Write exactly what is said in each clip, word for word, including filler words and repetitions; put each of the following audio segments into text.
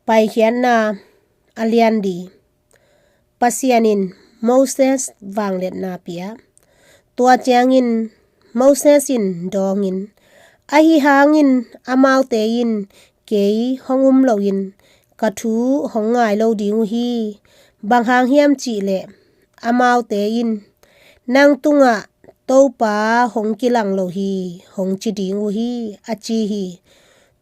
Paikhiatna a lian li. Pasian in Moses vangliatna pia. Tua ciangin Moses in dawngin, "Ahi hangin amaute in kei hong um loin ka thu hong ngai lo ding uh hi. Bang hang hiam cih leh amaute in, 'Nang tungah Topa hong kilang lo hi,' hong ci ding uh hi," a ci hi.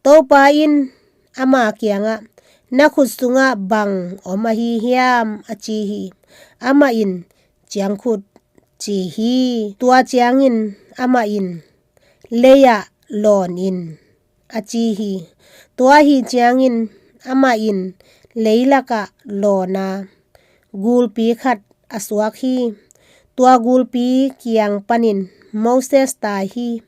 Topa in ama kiangah, "Na khut sungah bang om ahi hiam?" a ci hi. Amah in, "Ciangkhut," ci hi. Tua ciangin amah in, "Lei-ah lawn in," a ci hi. Tua ahi ciangin amah in leilakah lawn a, gulpi khat a suak hi. Tua gulpi kiang panin Moses tai hi.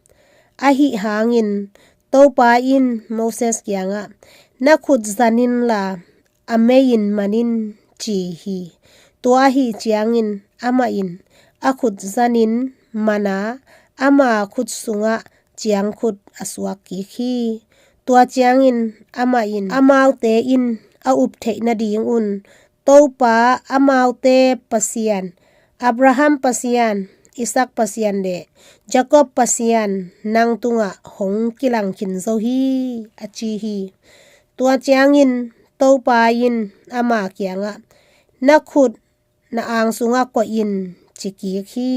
Ahi hangin Topa in Moses kiangah, "Na khut zan inla, a mei in man in," ci hi. Tua ahi ciangin amah in a khut zanin man a, ama khut sungah ciangkhut a suak kik hi. Tua ciangin amah in, "Amaute in a up theih nadingun Topa, amaute Pasian, Abraham Pasian, Isaac Pasian le Jacob Pasian nang tungah hong kilang khin zo hi," a ci hi. Tua ciangin Topa in ama kiangah, "Na khut na ang sungah koih in," ci kik hi.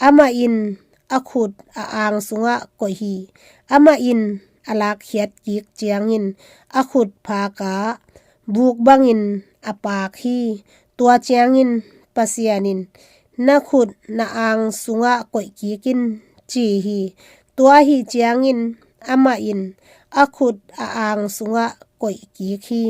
Amah in a khut a ang sungah koih hi. Amah in a lakkhiat kik ciangin a khut phak a, buk bangin a paak hi. Tua ciangin Pasian in, "Na khut na ang sungah koih kik in," ci hi. Tua ahi ciangin amah in a khut a ang sungah koih kik hi.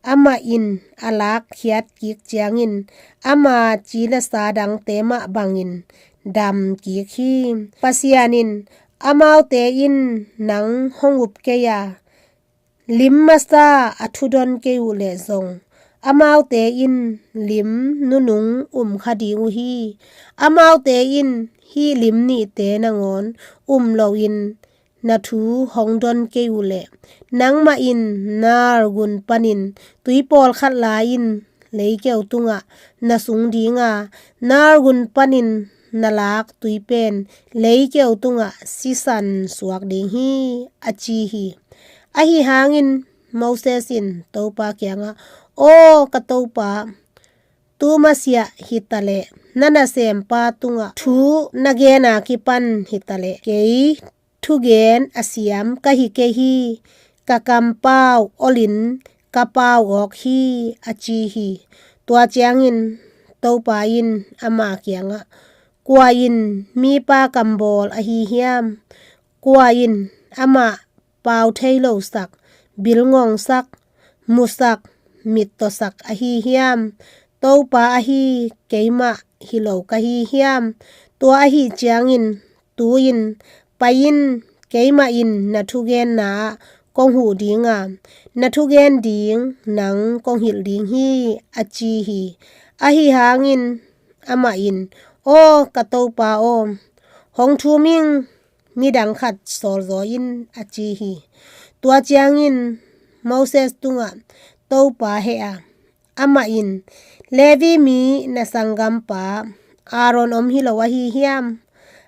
Amah in a lakkhiat kik ciangin ama ci le sa dangte mah bangin dam kik hi. Pasian in, "Amaute in nang hong up kei a, lim masa a thudon kei uh leh zong, amaute in lim nunung um kha ding uh hi. Amaute in hih lim nihte nangawn um loin na thu hong don kei uh leh, nangmah in Nile gun panin tui pawlkhat la-in leikeu tungah na sung ding a, Nile gun panin na lak tui pen leikeu tungah sisan suak ding hi," a ci hi. Ahi hangin Moses in Topa kiangah, "Aw ka Topa, tu masiah hi ta leh, na nasempa tungah thu na gen a kipan hi ta leh, kei thugen a siam ka hi kei hi. Ka kampau olin ka pau awk hi," a ci hi. Tua ciangin Topa in ama kiangah, "Kua in mipa kambawl ahi hiam? Kua in amah pau thei losak, bilngongsak, musak, mittawsak ahi hiam? Topa ahi keimah hi lo ka hi hiam? Tua ahi ciangin tu-in pai in, keimah in na thugenna ah kong huh ding a, na thugen ding nang kong hilh ding hi," a ci hi. Ahi hangin amah in, "Aw ka Topa aw, hong thum ing, midang khat sawl zaw in," a ci hi. Tua ciangin Moses tungah Topa heh a, amah in, "Levi mi na sanggampa Aaron om hi lo ahi hiam?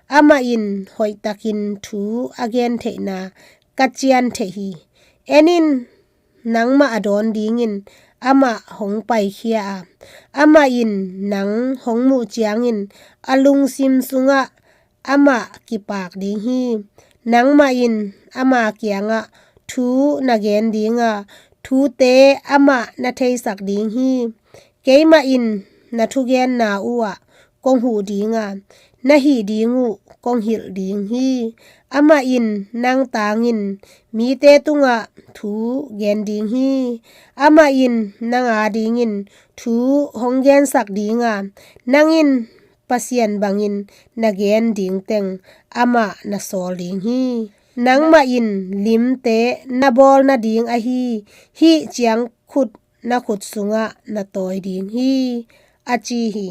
Amah in hoihtakin thu a gen theihna ka cian theih hi. En in, nangmah a dawn dingin amah hong paikhia a, amah in nang hong muh ciangin a lungsim sungah amah kipak ding hi. Nangmah in ama kiangah thu na gen ding a, thute amah na theisak ding hi. Keimah in na thugenna uh ah kong huh ding a, na hih ding uh kong hilh ding hi. Amah in nang tangin mite tungah thu gen ding hi. Amah in nang adingin thu hong gensak ding a, nang in Pasian bangin na gen ding teng amah na sawl ding hi. Nangmah in limte na bawl nading ahi hih ciangkhut na khut sungah na tawi ding hi," a ci hi.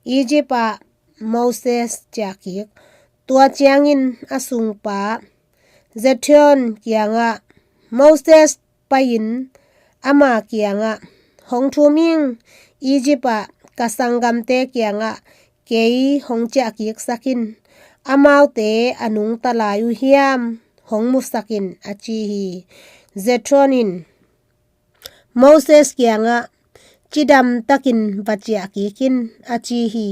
Egypt ah Moses ciah kik. Tua ciangin a sungpa Jethro kiangah, "Moses pai-in ama kiangah, "Hong thum ing, Egypt ah ka sanggamte kiangah kei hong ciahkiksak in. Amaute a nungta lai uh hiam hong musak in," a ci hi. Jethro in Moses kiangah, "Cidam takin va ciahkik in," a ci hi.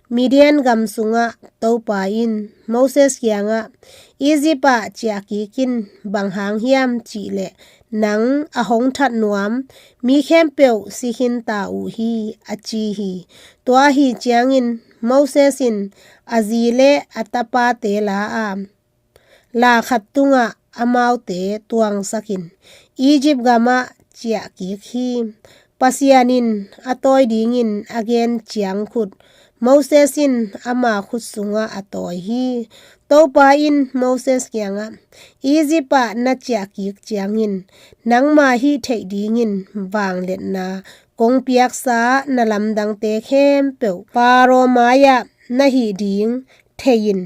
Midian gam sungah Topa in Moses kiangah, "Egypt ah ciahkik in, bang hang hiam cih leh nang a hong that nuam mi khempeuh si khin ta uh hi," a ci hi. Tua ahi ciangin Moses in a zi le a tapate la a, la khat tungah amaute tuangsakin Egypt gamah ciahkik hi. Pasian in a tawi dingin a gen ciang khut Moses in ama khut sungah a tawi hi. Topa in Moses kiangah, "Egypt ah na ciahkik ciangin nangma hih theih dingin vangliatna kong piaksa na lamdangte khempeuh Faro mai-ah na hih ding thei in.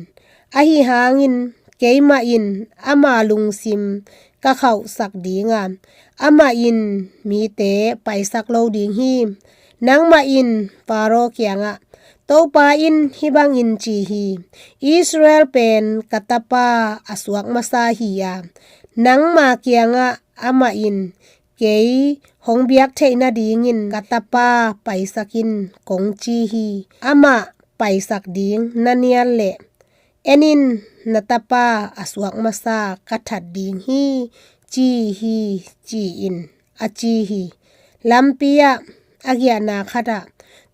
Ahi hangin keimah in ama lungsim ka khauhsak ding a, amah in mite paisak lo ding hi. Nangmah in Faro kiangah, 'Topa in hih bangin ci hi: Israel pen ka tapa a suak masa hi a, nangma kiangah amah in kei hong biak theih nadingin ka tapa paisak in,' kong ci hi. Amah paisak ding na nial leh, en in, na tapa a suak masa ka that ding hi, ci hi," ci-in a ci hi. Lampi ah a giahna khatah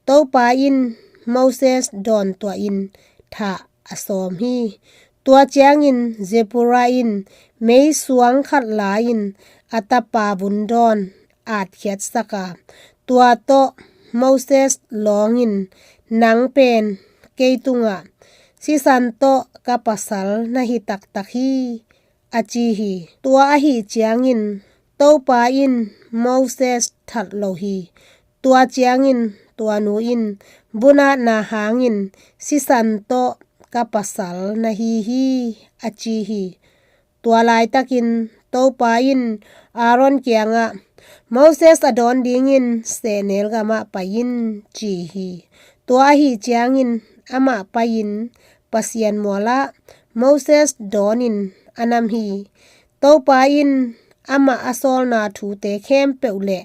Topa in Moses dawntuahin thah a sawm hi. Tua ciangin Zipporah in meisuang khat la-in a tapa vundawn atkhiatsak a, tua tawh Moses lawngin, "Nang pen kei tungah sisan tawh ka pasal na hi taktak hi," a ci hi. Tua ahi ciangin Topa in Moses that lo hi. Tua ciangin tua nu in, "Vun-atna hangin sisan tawh ka pasal na hi hi," a ci hi. Tua laitakin Topa in Aaron kiangah, "Moses a dawn dingin sehnel gamah pai in," ci hi. Tua ahi ciangin amah pai-in Pasian mualah Moses dawnin a nam hi. Topa in amah a sawlna thute khempeuh le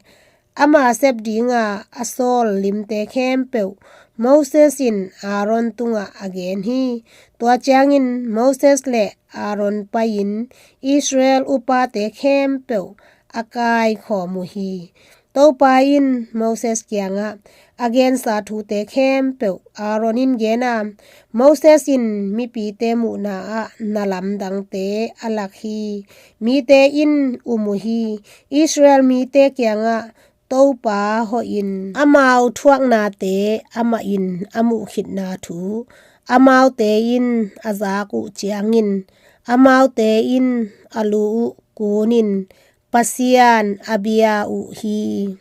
ama sep dinga a sawl limte khempeuh Moses in Aaron tungah a gen hi. Tua ciangin Moses le Aaron pai-in Israel upate khempeuh a kaikhawm uh hi. Topa in Moses kiangah a gensa thute khempeuh Aaron in gen a, Moses in mipite muhna ah na lamdangte a lak hi. Mite in um uh hi. Israel mite kiangah Topa hawhin amau thuaknate amah in a muh khitna thu amaute in a zak uh ciangin, amaute in a lu uh kunin Pasian a bia uh hi.